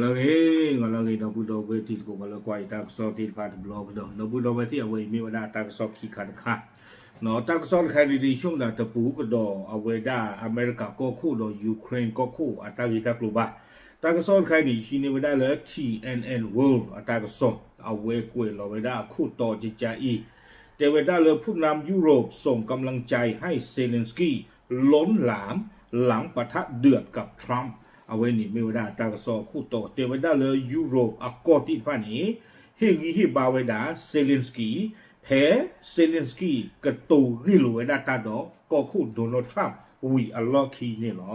လၢအဂ့ၤ ဂီၤလၢအဂ့ၤ ဒီပုၢ်ဒီဝဲၢ်တံၤသကိး ပှၤလၢကွၢ်ယတၢ်ကစီၣ်သ့ၣ်တဖၣ်တဘျီကဒီး ဒီပုၢ်ဒီဝဲၢ်သ့ၣ် အဝဲအံၤမ့ၢ်ဝဲဒၣ်တၢ်ကစီၣ်ခံခါတခါ တၢ်ကစီၣ်တခါန့ၣ် တဆိကမိၣ်သးတပူၤကဒီးအဝဲဒၣ်အမဲရကၤကီၢ်ခိၣ်ဒီး Ukraine ကီၢ်ခိၣ်အတၢ်ဂ့ၢ်တၢ်ကျိၤဘၣ်. တၢ်ကစီၣ်တခါန့ၣ် ဟံးန့ၢ်ဝဲဒၣ်လၢ T N N World အတၢ်ကစီၣ် အဝဲကွဲးလီၤဝဲဒၣ်အခိၣ်တီကကါအံၤ တဲဝဲဒၣ်လၢ ผู้นำยุโรปส่งกำลังใจให้เซเลนสกี้ ล้นหลาม หลังปะทะเดือดกับทรัมป์ အဝဲန့ၣ်မ့ၢ်ဝဲဒၣ်တၢ်ကစီၣ်အခိၣ်တီ တဲဝဲဒၣ်လၢ ယူရိၣ်အကီၢ်သ့ၣ်တဖၣ်န့ၣ် ဟ့ၣ်ဂံၢ်ဟ့ၣ်ဘါဝဲဒၣ် Zelensky ဖဲ Zelensky ကတိၤဂ့ၢ်လိာ်ဝဲဒၣ်တၢ်ဒီးကီၢ်ခိၣ် Donald Trump ဝံၤအလီၢ်ခံန့ၣ်လီၤ.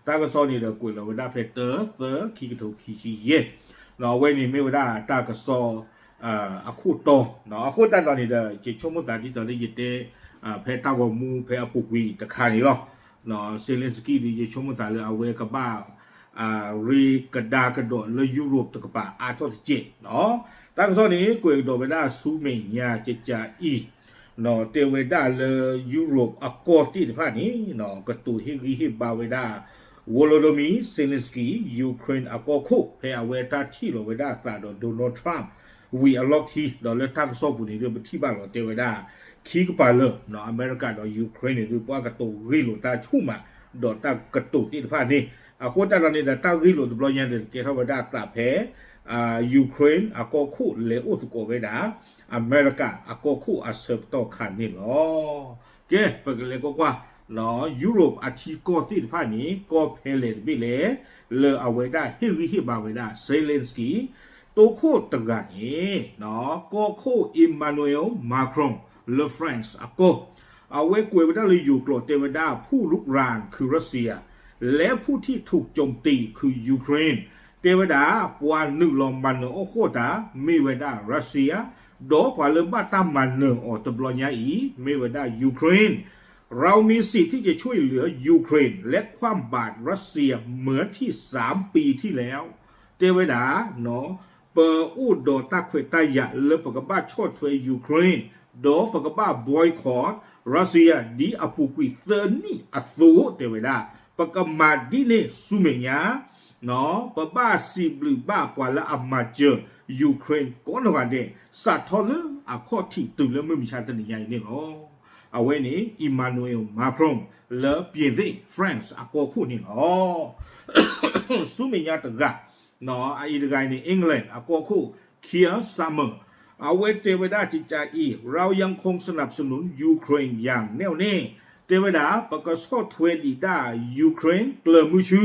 တၢ်ကစီၣ်န့ၣ်ဒီးကွဲးလီၤဝဲဒၣ်ဖဲတၢ သၢ ခံကထိခံဆံယဲၢ် အဝဲန့ၣ်မ့ၢ်ဝဲဒၣ်တၢ်ကစီၣ် အခိၣ်တီ အဃိသတးဒီးန့ၣ်ဒီး ယဆိကမိၣ်သးဒ်သိးလၢယတဲ ဖဲတၢ်ဂီၤမူဖဲအပူၤကွံာ်တခါန့ၣ်လီၤ. Zelensky ဒီး ယဆိကမိၣ်သးလၢအဝဲကဘၣ် ရ့ကဒါကဒီးလၢယူရိၣ်တကပၤအါထီၣ်တစဲး တၢ်ကစီၣ်န့ၣ် ကွဲးကဒီးဝဲဒၣ်ဆူမဲာ်ညါကကအံၤ တဲဝဲဒၣ်လၢ ယူရိၣ်အကီၢ်သ့ၣ်တဖၣ်န့ၣ် ကတိၤဟ့ၣ်ဂံၢ်ဟ့ၣ်ဘါဝဲဒၣ် Volodymyr Zelensky Ukraine အကီၢ်ခိၣ် ဖဲအဝဲတၢ်ထံၣ်လီၤဝဲဒၣ်အသးဒီး Donald Trump ဝံၤအလီၢ်ခံ ဒီးလၢတၢ်ကစီၣ်ပူၤန့ၣ်ဒုး ပထံၣ်ဘၣ်လီၤတဲဝဲဒၣ် ခံကပၤလၢာ် အမဲရကၤဒီး Ukraine န့ၣ်ဒုး ပှၤကတိၤဂ့ၢ်လိာ်တၢ်ဆူၣ်မး ဒီးတၢ်ကတိၤသ့ၣ်တဖၣ်န့ၣ် အဃိသတးဒီးန့ၣ်ဒီး တၢ်ဂ့ၢ်လိာ်တဘျီညါန့ၣ် ကဲထီၣ်ဝဲဒၣ်အသးဖဲ Ukraine အကီၢ်ခိၣ်လဲၤအိၣ်သကိးဝဲဒၣ် အမဲရကၤအကီၢ်ခိၣ်အဆၢကတီၢ်ခါန့ၣ်လီၤ. ကဲ ပကလဲၤကွၢ်ကွၢ် ယူရိၣ်အထံကီၢ်သ့ၣ်တဖၣ်န့ၣ် ကီၢ်ဖဲလဲၣ်တဘ့ၣ်လဲၣ် လၢအဝဲဒၣ်ဟ့ၣ်ဂံၢ်ဟ့ၣ်ဘါဝဲဒၣ် Zelensky တိခိၣ်တဂၤန့ၣ် ကီၢ်ခိၣ် Emmanuel Macron လၢ France အကီၢ် အဝဲကွဲးဝဲဒၣ်လၢယိၤကျိာ်တဲဝဲဒၣ် ผู้รุกรานคือรัสเซีย และผู้ที่ถูกโจมตีคือ Ukraine တဲဝဲဒၣ် ပှၤနုာ်လီၤမၤနၢၤအီၣ်ဃီၣ်တၢ် မ့ၢ်ဝဲဒၣ် Russia ဒီးပှၤလၢဘၣ်တၢ်မၤနၢၤအီၤတဘျီညါအံၤ မ့ၢ်ဝဲဒၣ် Ukraine เรามีสิทธิ์ที่จะช่วยเหลือ Ukraine และคว่ำบาตรรัสเซียเหมือนที่สามปีที่แล้ว တဲဝဲဒၣ် ပအိၣ်ဒီးတၢ်ခွဲးတၢ်ယာ်လၢပကဘၣ်ဆီၣ်ထွဲ Ukraine ဒီးပကဘၣ် boycott Russia ဒ်အပူၤကွံာ်သၢနံၣ်အသိး တဲဝဲဒၣ် ပကမၤဒ်န့ၣ်ဆူမဲာ်ညါ ပဘၣ်စံးဘျုးဘၣ်ပှၤလၢအမၤစၢၤ Ukraine ကိးနီၢ်ဂၤဒဲး စးထီၣ်လၢအခီၣ်ထံးတုၤလၢမုၢ်မဆါတနံၤညါအံၤန့ၣ်လီၤ. အဝဲန့ၣ် Emmanuel Macron လၢ ပြင်သစ် France အကီၢ်ခိၣ်န့ၣ်လီၤ. ဆူမဲာ်ညါတဂၤ အအံၤတဂၤအံၤန့ၣ် England အကီၢ်ခိၣ် Keir Starmer အဝဲတဲဝဲဒၣ်ကကအံၤ เรายังคงสนับสนุน Ukraine อย่างแน่วแน่ တဲဝဲဒၣ် ပကဆီၣ်ထွဲဒံးဒၣ် Ukraine ကျၢၤမုဆူ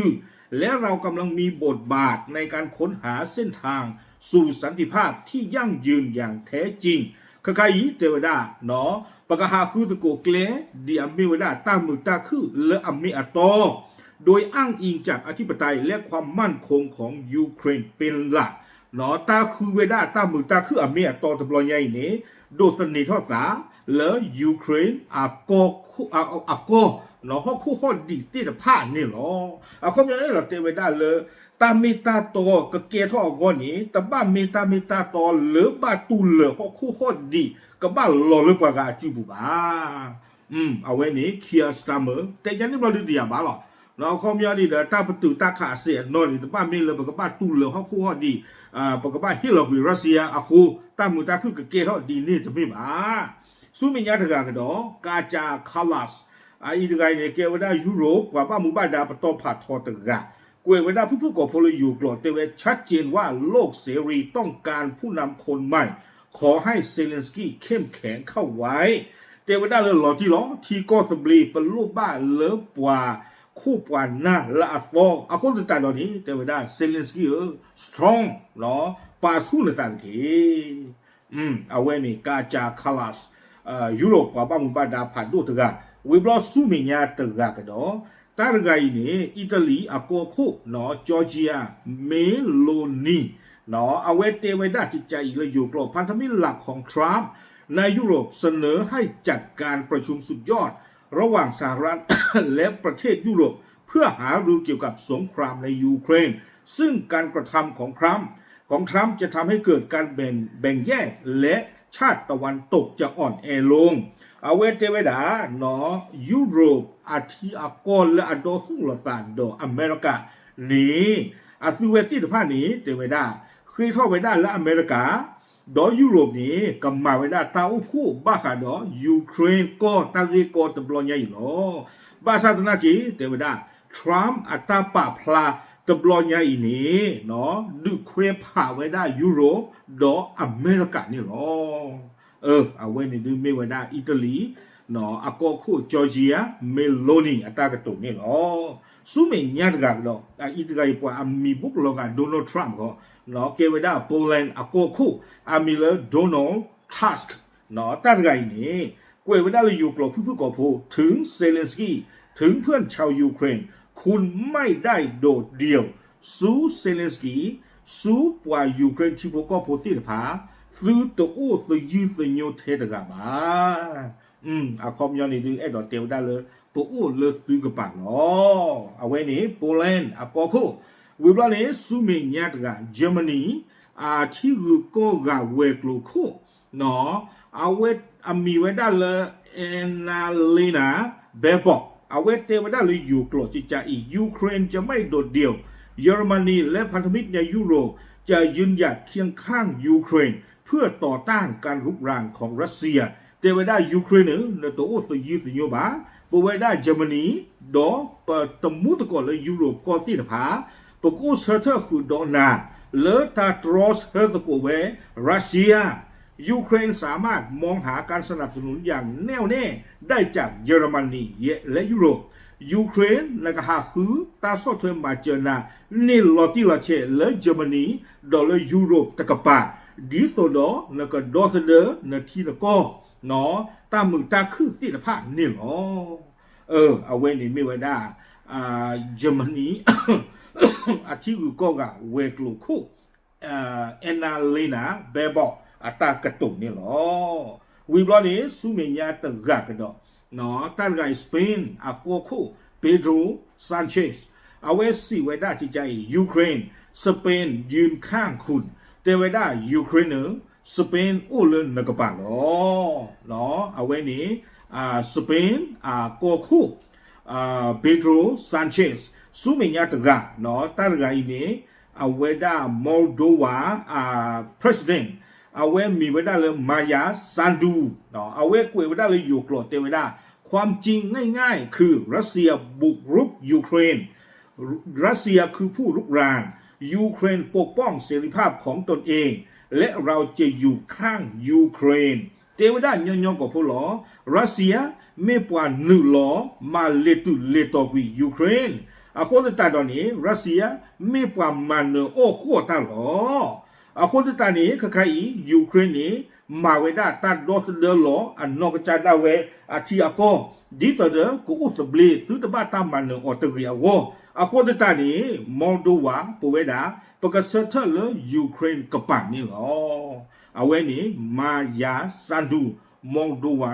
และเรากำลังมีบทบาทในการค้นหาเส้นทางสู่สันติภาพที่ยั่งยืนอย่างแท้จริง ခဲခါအံၤတဲဝဲဒၣ် ပကဟးဃုသကိးကျဲ ဒ်အမ့ၢ်ဝဲဒၣ်တၢ်မုာ်တၢ်ခုၣ်လၢအမ့ၢ်အတီ โดยอ้างอิงจากอธิปไตยและความมั่นคงของยูเครนเป็นหลัก တၢ်ဃုဝဲဒၣ်တၢ်မုာ်တၢ်ခုၣ်အမ့ၢ်အတီတဘျီညါအံၤန့ၣ် ဒိးသန့ၤထီၣ်သးလၢ Ukraine အကီၢ် ဟီၣ်ခိၣ်ဟီၣ်ဒံးသ့ၣ်တဖၣ်န့ၣ်လီၤ. အခီပညီန့ၣ်ဒီးတဲဝဲဒၣ်လၢ တၢ်မ့ၢ်တၢ်တီကကဲထီၣ်အဂီၢ်န့ၣ် တဘၣ်မ့ၢ်တၢ်မ့ၢ်တၢ်တီလၢဘၣ်တူၢ်လၢာ်ဟီၣ်ခိၣ်ဟီၣ်ဒံး ကဘၣ်လီၤလၢပှၤဂၤအစုပူၤဘၣ်. အဝဲန့ၣ် Keir Starmer တဲညါန့ၣ်ဘျီဒုးတယၤဘၣ်လီၤ. အခီပညီဒ်ဒီး တၢ်ပတုာ်တၢ်ခးအစဲးအနီၢ်န့ၣ် တဘၣ်မ့ၢ်လၢပကဘၣ်တူၢ်လၢာ်ဟီၣ်ခိၣ်ဟီၣ်ဒံး ပကဘၣ်ဟ့ၣ်လီၤကွံာ် Russia အဃိ တၢ်မုာ်တၢ်ခုၣ်ကကဲထီၣ်ဒ်န့ၣ်တမ့ၢ်ဘၣ်. ဆူမဲာ်ညါတဂၤကဒီး Kaja Kallas အအံၤတဂၤအံၤန့ၣ် ကဲဝဲဒၣ်ယူရိၣ်ပှၤဘၣ်မူဘၣ်ဒါပတီၢ်ဖးထီတဂၤ ကွဲးဝဲဒၣ်ဖုၣ်ဖုၣ်ကိာ်ဖိလၢယိၤကျိာ် တဲဝဲ ชัดเจนว่าโลกเสรีต้องการผู้นำคนใหม่ ขอให้ Zelensky เข้มแข็งเข้าไว้ တဲဝဲဒၣ်လၢလီၤတံၢ်လီၤ ထံကီၢ်သဘျ့ ပလိၣ်ဘၣ်လၢပှၤခိၣ်ပှၤနၢ်လၢအသီ အဃိသတးဒီးန့ၣ် တဲဝဲဒၣ် Zelensky ဧၢ strong ပာ်ဆူၣ်နသးတက့ၢ်. အဝဲန့ၣ် Kaja Kallas ယူရိၣ်ပှၤဘၣ်မူဘၣ်ဒါဖးဒိၣ်တဂၤ ဝံၤဘျီဆူမဲာ်ညါတဂၤကဒီး တၢ်တဂၤအံၤန့ၣ် အံၣ်တလံၤအကီၢ်ခိၣ် Giorgia Meloni အဝဲတဲဝဲဒၣ်ကကအံၤလၢယိၤကျိာ် พันธมิตรหลักของทรัมป์ในยุโรปเสนอให้จัดการประชุมสุดยอดระหว่างสหรัฐและประเทศยุโรปเพื่อหารือเกี่ยวกับสงครามในยูเครน ซึ่งการกระทำของทรัมป์ของทรัมป์จะทำให้เกิดการแบ่งแบ่งแยกและชาติตะวันตกจะอ่อนแอลง အဝဲတဲဝဲဒၣ် ယူရိၣ်အထံအကီၢ်လၢအဒီသူၣ်လီၤသးဒီးအမဲရကၤန့ၣ် အသုဝဲသ့ၣ်တဖၣ်န့ၣ် တဲဝဲဒၣ် ဃ့ထီၣ်ဝဲဒၣ်လၢအမဲရကၤ ဒီးယူရိၣ်န့ၣ် ကမၤဝဲဒၣ်တၢ်အိၣ်ဖှိၣ်ဘၣ်ဃးဒီး Ukraine ကီၢ်တၢ်ဂ့ၢ်ကီတဘျီညါအံၤလီၤ. ဘၣ်ဆၣ်သနာ်က့ တဲဝဲဒၣ် Trump အတၢ်ပာ်ဖျါတဘျီညါအံၤန့ၣ် ဒုးခွဲးဖးဝဲဒၣ်ယူရိၣ် ဒီးအမဲရကၤန့ၣ်လီၤ. အဝဲန့ၣ်ဒုးမ့ၢ်ဝဲဒၣ်အံၣ်တလံၤ အကီၢ်ခိၣ် Giorgia Meloni အတၢ်ကတိၤန့ၣ်လီၤ. ဆူမဲာ်ညါတဂၤကဒီး အအံၤတဂၤအံၤပှၤအမံၤဘူးကလီၤဂာ် Donald Trump ဂီၢ် ကဲဝဲဒၣ် Poland အကီၢ်ခိၣ် အမံၤလၢ Donald Tusk တၢ်တဂၤအံၤန့ၣ် ကွဲးဝဲဒၣ်လၢယိၤကျိာ်ဖုၣ်ဖုၣ်ကိာ်ဖိ ถึง Zelensky ถึงเพื่อนชาวยูเครน คุณไม่ได้โดดเดี่ยว ဆူ Zelensky ဆူပှၤ Ukraine ထံဖိကီၢ်ဖိသ့ၣ်တဖၣ် သုတအိၣ်သယုၢ်သညိထဲတဂၤဘၣ်. အခီပညီန့ၣ်ဒုး အဲၣ်ဒိးတဲဝဲဒၣ်လၢ ပအိၣ်လၢသုကပၤလီၤ. အဝဲန့ၣ် Poland အကီၢ်ခိၣ် ဝံၤဘျီန့ၣ် ဆူမဲာ်ညါတဂၤ Germany အထံဂုၤကီၢ်ဂၤဝဲၤကျိၤခိၣ် အဝဲအမံၤဝဲဒၣ်လၢ Annalena Baerbock အဝဲတဲဝဲဒၣ်လၢယိၤကျိာ်ကကါအံၤ Ukraine จะไม่โดดเดี่ยว เยอรมนีและพันธมิตรในยุโรป จะยืนหยัดเคียงข้างยูเครน เพื่อต่อต้านการรุกรานของรัสเซีย တဲဝဲဒၣ် Ukraine န့ၣ် နတအိၣ်သယုၢ်သညိဘၣ်, ပဝဲဒၣ် Germany ဒီးပတမူသကိးလၢယူရိၣ်ကီၢ်သ့ၣ်တဖၣ် ပကအိၣ်ဆၢထၢၣ်ဃုာ်ဒီးနၤ လၢတၢ်တြီဆၢသကိးဝဲ Russia, Ukraine สามารถมองหาการสนับสนุนอย่างแน่วแน่ได้จากเยอรมนี และยุโรป Ukraine နကဟးဃုတၢ်ဆီၣ်ထွဲမၤစၢၤနၤ န့ၢ်လီၤတံၢ်လီၤဆဲးလၢ Germany ဒီးလၢယူရိၣ်တကပၤ ဒ်သိးဒီးနကဒီသဒၢနထံနကီၢ် တၢ်မုာ်တၢ်ခုၣ်သ့ၣ်တဖၣ်န့ၣ်လီၤ. အဝဲန့ၣ်မ့ၢ်ဝဲဒၣ် Germany အထံဂုၤကီၢ်ဂၤဝဲၤကျိၤခိၣ် Annalena Baerbock အတၢ်ကတိၤန့ၣ်လီၤ. ဝံၤဘျီန့ၣ် ဆူမဲာ်ညါတဂၤကဒီး တၢ်တဂၤအံၤ Spain အကီၢ်ခိၣ် Pedro Sanchez အဝဲစံးဝဲဒၣ်ကကါအံၤ Ukraine, Spain ยืนข้างคุณ တဲဝဲဒၣ် Ukraine န့ၣ် Spain အိၣ်လၢနကပၤလီၤ. အဝဲန့ၣ် Spain အကီၢ်ခိၣ် Pedro Sanchez ဆူမဲာ်ညါတဂၤ တၢ်တဂၤအံၤန့ၣ် အဝဲဒၣ် Moldova President အဝဲမံၤဝဲဒၣ်လၢ Maia Sandu အဝဲကွဲးဝဲဒၣ်လၢယိၤကျိာ်တဲဝဲဒၣ် ความจริงง่ายๆ คือรัสเซียบุกรุกยูเครน รัสเซียคือผู้รุกราน ยูเครนปกป้องเสรีภาพของตนเอง และเราจะอยู่ข้างยูเครน တဲဝဲဒၣ်ညီညီကီၢ်ဖိလီၤ. Russia မ့ၢ်ပှၤနုာ်လီၤ မၤလဲၤတုၤလဲၤတီၤကွံာ် Ukraine အဃိသတးဒီးန့ၣ် Russia မ့ၢ်ပှၤမၤနၢၤအီၣ်ဃီၣ်တၢ်လီၤ. အဃိသတးန့ၣ် ခဲခါအံၤ Ukraine န့ၣ် မၤဝဲဒၣ်တၢ်ဒီသဒၢလီၤအနီၢ်ကစၢ်ဒၣ်ဝဲအထံအကီၢ် ဒ်သိးဒီးကအိၣ်သဘျ့ သုတဘၣ်တၢ်မၤနၢၤအီၤတဂ့ၤအဂီၢ် အဃိသတးန့ၣ် Moldova ပဝဲဒၣ် ပကဆၢထၢၣ်လၢ Ukraine ကပၤန့ၣ်လီၤ. အဝဲန့ၣ် Maia Sandu Moldova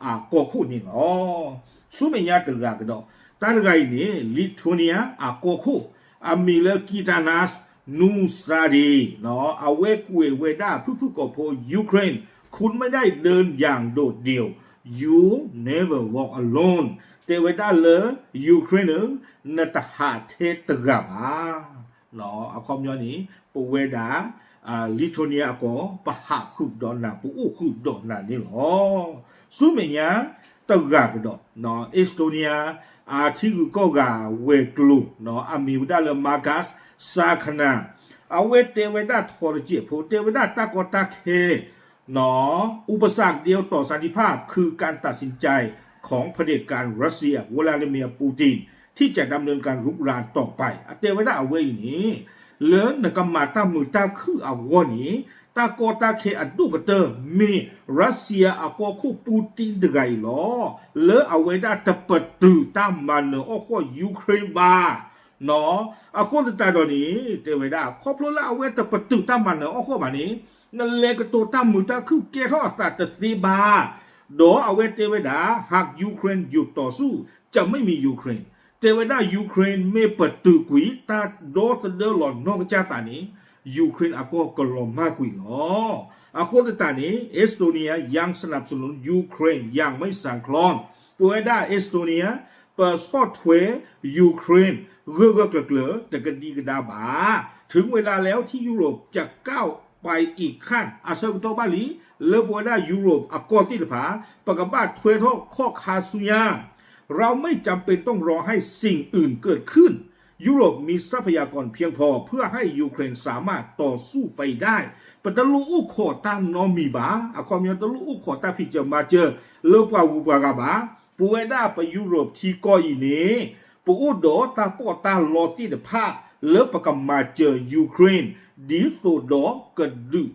အကီၢ်ခိၣ်န့ၣ်လီၤ. ဆူမဲာ်ညါတဂၤကဒီး တၢ်တဂၤအံၤန့ၣ် Lithuania အကီၢ်ခိၣ် အမံၤလၢ Gitanas Nausėda အဝဲကွဲးဝဲဒၣ်ဖုၣ်ဖုၣ်ကိာ်ဖိ Ukraine คุณไม่ได้เดินอย่างโดดเดี่ยว you never walk alone တဲဝဲဒၣ်လၢ Ukraine န့ၣ် နတဟးထဲတဂၤဘၣ်. အခီပညီန့ၣ် ပဝဲဒၣ် Lithuania အကီၢ် ပဟးဃုာ်ဒီးနၤ ပအိၣ်ဃုာ်ဒီးနၤန့ၣ်လီၤ. ဆူမဲာ်ညါတဂၤကဒီး Estonia အထံဂုၤကီၢ်ဂၤဝဲၤကျိၤ အမံၤဝဲဒၣ်လၢ Margus Sakana အဝဲတဲဝဲဒၣ်ထီတစဲးဖိ တဲဝဲဒၣ်တၢ်ကီတၢ်ခဲ อุปสรรคเดียวต่อสันติภาพคือการตัดสินใจของเผด็จการรัสเซีย วลาดิเมียร์ ปูติน ที่จะดำเนินการรุกรานต่อไป အတဲဝဲဒၣ်အဝဲအံၤန့ၣ် လၢနကမၤတၢ်မုာ်တၢ်ခုၣ်အဂီၢ်န့ၣ် တၢ်ကီတၢ်ခဲအဒိၣ်ကတၢၢ် မ့ၢ်ရၤၡံယါအကီၢ်ခိၣ်ပူတံတဂၤအံၤလီၤ. လၢအဝဲဒၣ်တပတုာ်တၢ်မၤနၢၤအီၣ်ဃီၣ် Ukraine ဘၣ် အဃိသတးဒီးန့ၣ် တဲဝဲဒၣ် ခီဖျိလၢအဝဲတပတုာ်တၢ်မၤနၢၤအီၣ်ဃီၣ်ဘၣ်န့ၣ် နလဲၤကတိၤတၢ်မုာ်တၢ်ခုၣ်ကဲထီၣ်အသးတသ့ဘၣ်. ဒီးအဝဲတဲဝဲဒၣ် หากยูเครนหยุดต่อสู้ จะไม่มียูเครน တဲဝဲဒၣ် Ukraine မ့ၢ်ပတုာ်ကွံာ် တၢ်ဒီသဒၢလီၤနီၢ်ကစၢ်သးန့ၣ် Ukraine အကီၢ်ကလီၤမၢ်ကွံာ်လီၤ. အဃိသတးန့ၣ် Estonia ยังสนับสนุนยูเครนอย่างไม่สั่นคลอน ပဝဲဒၣ် Estonia ပဆီၣ်ထွဲ Ukraine ဂၢၢ်ဂၢၢ်ကျၢၤကျၢၤ တကဒံကဒါဘၣ်. ถึงเวลาแล้วที่ยุโรปจะก้าวไปอีกขั้น အဆၢကတီၢ်ဘၣ်လံ လၢပဝဲဒၣ် Europe အကီၢ်သ့ၣ်တဖၣ် ပကဘၣ်ထွဲထီၣ်ခီၣ်ခါဆူညါ เราไม่จำเป็นต้องรอให้สิ่งอื่นเกิดขึ้น ยุโรปมีทรัพยากรเพียงพอเพื่อให้ยูเครนสามารถต่อสู้ไปได้ ပတလိၣ်အိၣ်ခိးတၢ်နီတမံၤဘၣ်, အခီပညီတလိၣ်အိၣ်ခိးတၢ်ဖံးစၢၤမၤစၢၤ လၢပှၤဂုၤပှၤဂၤဘၣ်. ပဝဲဒၣ်ပ Europe ထံကီၢ်အံၤန့ၣ် ပအိၣ်ဒီးတၢ်ပီးတၢ်လီသ့ၣ်တဖၣ် လၢပကမၤစၢၤ Ukraine ဒ်သိးဒီး ကဒုး ကဒုး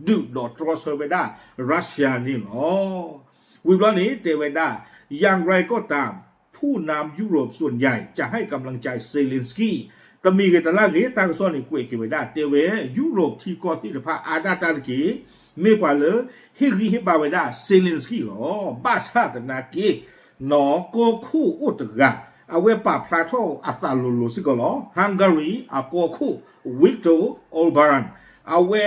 ဒီးတြီဆၢဝဲဒၣ် Russia န့ၣ်လီၤ. ဝံၤဘျီန့ၣ် တဲဝဲဒၣ် อย่างไรก็ตาม ผู้นำยุโรปส่วนใหญ่จะให้กำลังใจเซเลนสกี้ တမံၤဂ့ၤတလါဂ့ၤ တၢ်ကစီၣ်န့ၣ်ကွဲးက့ၤဝဲဒၣ် တဲဝဲ Europe ထံကီၢ်သ့ၣ်တဖၣ်အါဒၣ်တၢ်တက့ၢ် မ့ၢ်ပှၤလၢ ဟ့ၣ်ဂံၢ်ဟ့ၣ်ဘါဝဲဒၣ် Zelensky လီၤ. ဘၣ်ဆၣ်သနာ်က့ ကီၢ်ခိၣ်အိၣ်တဂၤ အဝဲပာ်ဖျါထီၣ်အသးလိၤလိၤစ့ၢ်ကီးလီၤ. Hungary အကီၢ်ခိၣ် Viktor Orban အဝဲ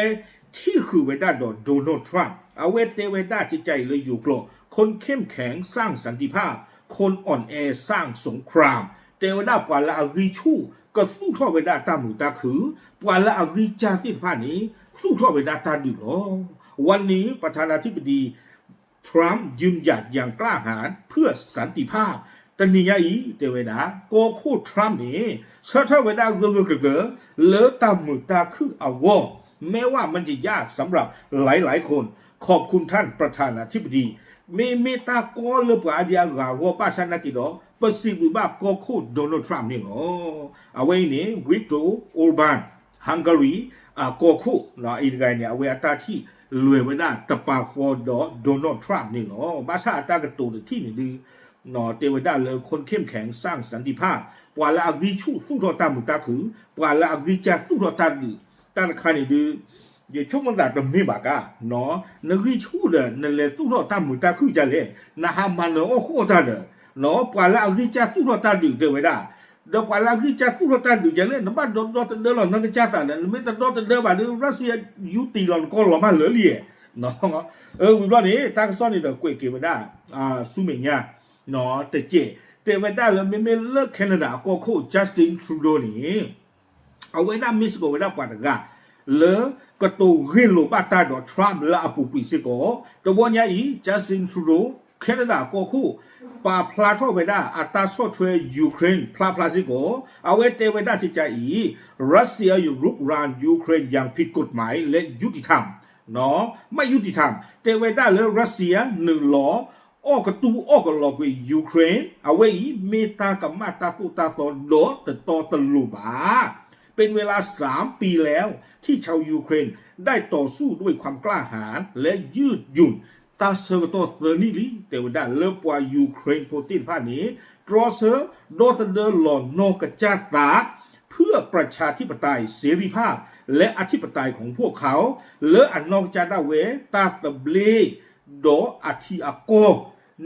ထံၣ်ဃုာ်ဝဲဒၣ်ဒီး Donald Trump အဝဲတဲဝဲဒၣ်ကကါအံၤလၢယိၤကျိာ် คนเข้มแข็งสร้างสันติภาพ คนอ่อนแอสร้างสงคราม တဲဝဲဒၣ်ပှၤလၢအဂံၢ်ဆူၣ် ကသူၣ်ထီၣ်ဝဲဒၣ်တၢ်မုာ်တၢ်ခုၣ်, ပှၤလၢအဂံၢ်စၢ်သ့ၣ်တဖၣ်န့ၣ် သူၣ်ထီၣ်ဝဲဒၣ်တၢ်ဒုးလီၤ. วันนี้ประธานาธิบดี Trump ยืนหยัดอย่างกล้าหาญเพื่อสันติภาพ တနံၤညါအံၤ တဲဝဲဒၣ် ကီၢ်ခိၣ် Trump န့ၣ် ဆၢထၢၣ်ဝဲဒၣ်ဂၢၢ်ဂၢၢ်ကျၢၤကျၢၤ လၢတၢ်မုာ်တၢ်ခုၣ်အဂီၢ် แม้ว่ามันจะยากสำหรับหลายๆคน ขอบคุณท่านประธานาธิบดี မ့မ့ၢ်တၢ်ကီလၢပှၤအါဒံအါဂၤအဂီၢ် ဘၣ်ဆၣ်နာ်က့ဒီး ပစံးဘျုးဘၣ်ကီၢ်ခိၣ် Donald Trump န့ၣ်လီၤ. အဝဲအံၤန့ၣ် Viktor Orban Hungary အကီၢ်ခိၣ် အံၤတဂၤန့ၣ် အဝဲအတၢ်ထံၣ်လွဲၤဝဲဒၣ်တပာ်ဃီဒီး Donald Trump န့ၣ်လီၤ. ဘၣ်ဆၣ်အတၢ်ကတိၤတထံၣ်န့ၣ်ဒုး တဲဝဲဒၣ်လၢ คนเข้มแข็งสร้างสันติภาพ ပှၤလၢအဂံၢ်ဆူၣ်သူၣ်ထီၣ်တၢ်မုာ်တၢ်ခုၣ်, ပှၤလၢအဂံၢ်စၢ်သူၣ်ထီၣ်တၢ်ဒုး, တၢ်တခါန့ၣ်ဒုး ယဆိကမိၣ်သးတမ့ၢ်ဘၣ်ကါ, နဂံၢ်ဆူၣ်ဒီး နလဲၤသူၣ်ထီၣ်တၢ်မုာ်တၢ်ခုၣ်ဒ်လဲၣ်, နဟးမၤနၢၤအီၣ်ဃီၣ်တၢ်ဒီး ပှၤလၢအဂံၢ်စၢ်သူၣ်ထီၣ်တၢ်ဒုးတဲဝဲဒၣ်, ဒီးပှၤလၢအဂံၢ်စၢ်သူၣ်ထီၣ်တၢ်ဒုးဒ်လဲၣ် နဘၣ်ဒီဒီတဒၢလီၤနကစၢ်သးဒီး နမ့ၢ်တဒီတဒၢဘၣ်ဒီး Russia ယူတံၢ်လီၤနကီၢ်လီၤမးလၢာ်လံ. ဝံၤဘျီန့ၣ် တၢ်ကစီၣ်န့ၣ်ဒီးကွဲးက့ၤဝဲဒၣ် ဆူမဲာ်ညါ တကဲး တဲဝဲဒၣ်လၢမ့မ့ၢ်လၢ Canada အကီၢ်ခိၣ် Justin Trudeau န့ၣ် အဝဲဒၣ်မ့ၢ်စ့ၢ်ကီးဝဲဒၣ်ပှၤတဂၤ လၢကတိၤဂ့ၢ်လိာ်ဘၣ်တၢ်ဒီး Trump လၢအပူၤကွံာ်စ့ၢ်ကီး, တဘျီညါအံၤ Justin Trudeau Canada အကီၢ်ခိၣ် ပာ်ဖျါထီၣ်ဝဲဒၣ်အတၢ်ဆီၣ်ထွဲ Ukraine ဖျါဖျါစ့ၢ်ကီး, အဝဲတဲဝဲဒၣ်ကကါအံၤ Russia ရုပ်ရန် Ukraine อย่างผิดกฎหมายและยุติธรรม ไม่ยุติธรรม တဲဝဲဒၣ်လၢ Russia နုာ်လီၤ အီၣ်ကတူၢ်အီၣ်ကလီၤကွံာ် Ukraine အဝဲအံၤ မ့ၢ်တၢ်ကမၣ်တၢ်သိၣ်တၢ်သီဒီးတတီတလိၤဘၣ်. เป็นเวลาสามปีแล้วที่ชาวยูเครนได้ต่อสู้ด้วยความกล้าหาญและยืดหยุ่น တၢ်ဆၢကတီၢ်သၢနံၣ်လံ တဲဝဲဒၣ်လၢပှၤ Ukraine ဖိသ့ၣ်တဖၣ်န့ၣ် တြီဆၢ ဒီသဒၢလီၤနီၢ်ကစၢ်သး เพื่อประชาธิปไตย เสรีภาพ และอธิปไตยของพวกเขา လၢအနီၢ်ကစၢ်ဒၣ်ဝဲ တၢ်သဘျ့ ဒီးအထံအကီၢ်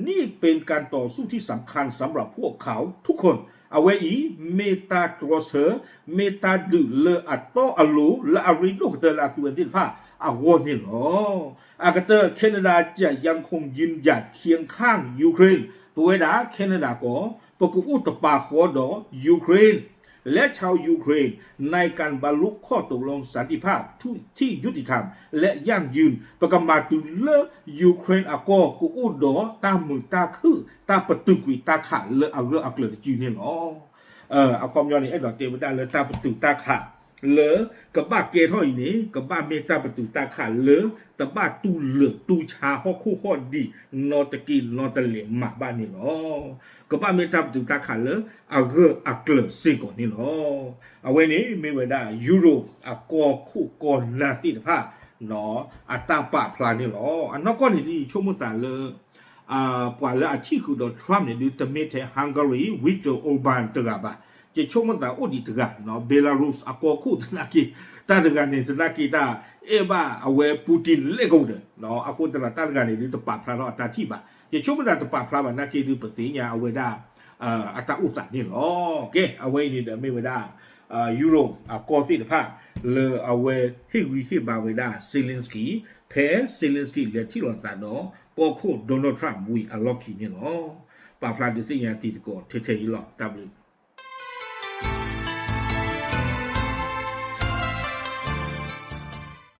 นี่เป็นการต่อสู้ที่สำคัญสำหรับพวกเขาทุกคน အဝဲအံၤ မ့ၢ်တၢ်တြီဆၢ မ့ၢ်တၢ်ဒုးလၢအတီအလိၤ လၢအရ့ဒိၣ်ကတၢၢ်လၢအသုဝဲသ့ၣ်တဖၣ်အဂီၢ်န့ၣ်လီၤ. အကတၢၢ် Canada จะยังคงยืนหยัดเคียงข้างยูเครน ပဝဲဒၣ် Canada ကီၢ် ပကအိၣ်တပာ်ဃီဒီး Ukraine และชาวยูเครน ในการบรรลุข้อตกลงสันติภาพที่ยุติธรรมและยั่งยืน ပကမၤတုၤလၢ Ukraine အကီၢ်ကအိၣ်ဒီးတၢ်မုာ်တၢ်ခုၣ် တၢ်ပတုာ်ကွံာ်တၢ်ခးလၢအဂၢၢ်အကျၢၤတစုန့ၣ်လီၤ. အခီပညီန့ၣ် အဲၣ်ဒိးတဲဝဲဒၣ်လၢတၢ်ပတုာ်တၢ်ခး လၢကဘၣ်ကဲထီၣ်အံၤန့ၣ် ကဘၣ်မ့ၢ်တၢ်ပတုာ်တၢ်ခးလၢ တဘၣ်တူၢ်လၢာ်တူၢ်ဆါဟီၣ်ခိၣ်ဟီၣ်ဒံး နီတက့ၢ်နီတလဲၤမးဘၣ်န့ၣ်လီၤ. ကဘၣ်မ့ၢ်တၢ်ပတုာ်တၢ်ခးလၢအဂၢၢ်အကျၢၤစ့ၢ်ကီးန့ၣ်လီၤ. အဝဲန့ၣ်မ့ၢ်ဝဲဒၣ် Europe အကီၢ်ခိၣ်ကီၢ်နၢ်သ့ၣ်တဖၣ် အတၢ်ပာ်ဖျါန့ၣ်လီၤ. အနီၢ်ကီၢ်န့ၣ်ဒ်ယဆိကမိၣ်သးလၢ ပှၤလၢအထံၣ်ဃုာ်ဒီး Trump န့ၣ်ဒုး တမ့ၢ်ထဲ Hungary Viktor Orban တဂၤဘၣ်. ယဆိကမိၣ်သးအိၣ်ဒံးတဂၤ Belarus အကီၢ်ခိၣ်သနာ်က့ တၢ်တဂၤန့ၣ် သနာ်က့တၢ်အဲၣ်ဘၣ်အဝဲ Putin လဲၣ်ကအိၣ်ဒီး အဃိသတးဒီးတၢ်တဂၤန့ၣ်ဒုး တပာ်ဖျါထီၣ်အတၢ်ထံၣ်ဘၣ်. ယဆိကမိၣ်သးတပာ်ဖျါဘၣ်သနာ်က့ဒုး ပသ့ၣ်ညါအဝဲဒၣ် အတၢ်အိၣ်သးန့ၣ်လီၤ. ကဲ အဝဲအံၤန့ၣ်ဒီးမ့ၢ်ဝဲဒၣ် Europe အကီၢ်သ့ၣ်တဖၣ် လၢအဝဲဟ့ၣ်ဂံၢ်ဟ့ၣ်ဘါဝဲဒၣ် Zelensky ဖဲ Zelensky လဲၤထံၣ်လိာ်သးဒီး ကီၢ်ခိၣ် Donald Trump ဝံၤအလီၢ်ခံန့ၣ်လီၤ. ပာ်ဖျါဒုးသ့ၣ်ညါတံၤသကိးထဲထဲအံၤလီၤ. တၢ်ဘျုး.